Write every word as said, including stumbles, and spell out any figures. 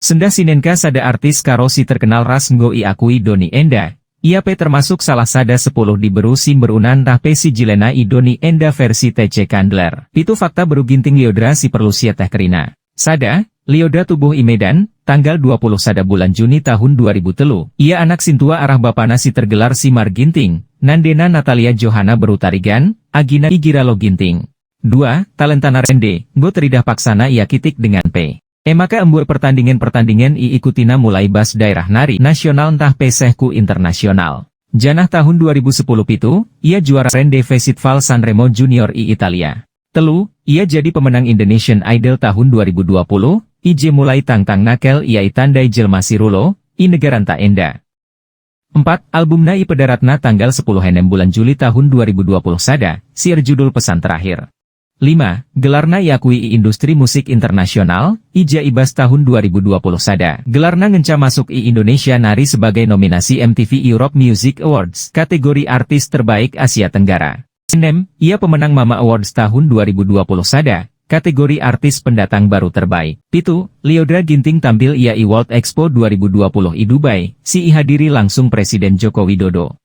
Sendah sinenka sada artis Karo si terkenal ras enggo iakui doni enda, ia pe termasuk salah sada sepuluh diberu si mberuna ntah pe si jilena i doni enda versi T C Candler. Pitu fakta beru Ginting Liodra si perlu siateh kerina. Sada, Liodra tubuh i Medan, tanggal dua puluh sada bulan Juni tahun dua ribu telu. Ia anak sintua arah bapana si tergelar Simar Ginting, nandena Natalia Johana beru Tarigan, agina igira Lo Ginting. Dua, talentana rende, enggo teridah paksana ia kitik dengan pe. E maka embur pertandingan-pertandingan iikutina mulai bas daerah nari nasional ntah pe seh ku internasional. Janah tahun dua ribu sepuluh pitu, ia juara rende Festival Sanremo Junior i Italia. Telu, ia jadi pemenang Indonesian Idol tahun dua ribu dua puluh, i je mulai tangtang nakel ia itandai jelma si rulo, i negaranta enda. Empat, albumna ipedaratna tanggal sepuluh enem bulan Juli tahun dua ribu dua puluh sada, si erjudul Pesan Terakhir. Lima, gelarna iakui i industri musik internasional, i ja i bas tahun dua ribu dua puluh sada, gelarna ngenca masuk i Indonesia nari sebagai nominasi M T V Europe Music Awards, kategori artis terbaik Asia Tenggara. Enem, ia pemenang Mama Awards tahun dua ribu dua puluh sada, kategori artis pendatang baru terbaik. Pitu, Liodra Ginting tampil ia i World Expo dua ribu dua puluh i Dubai, si ihadiri langsung Presiden Joko Widodo.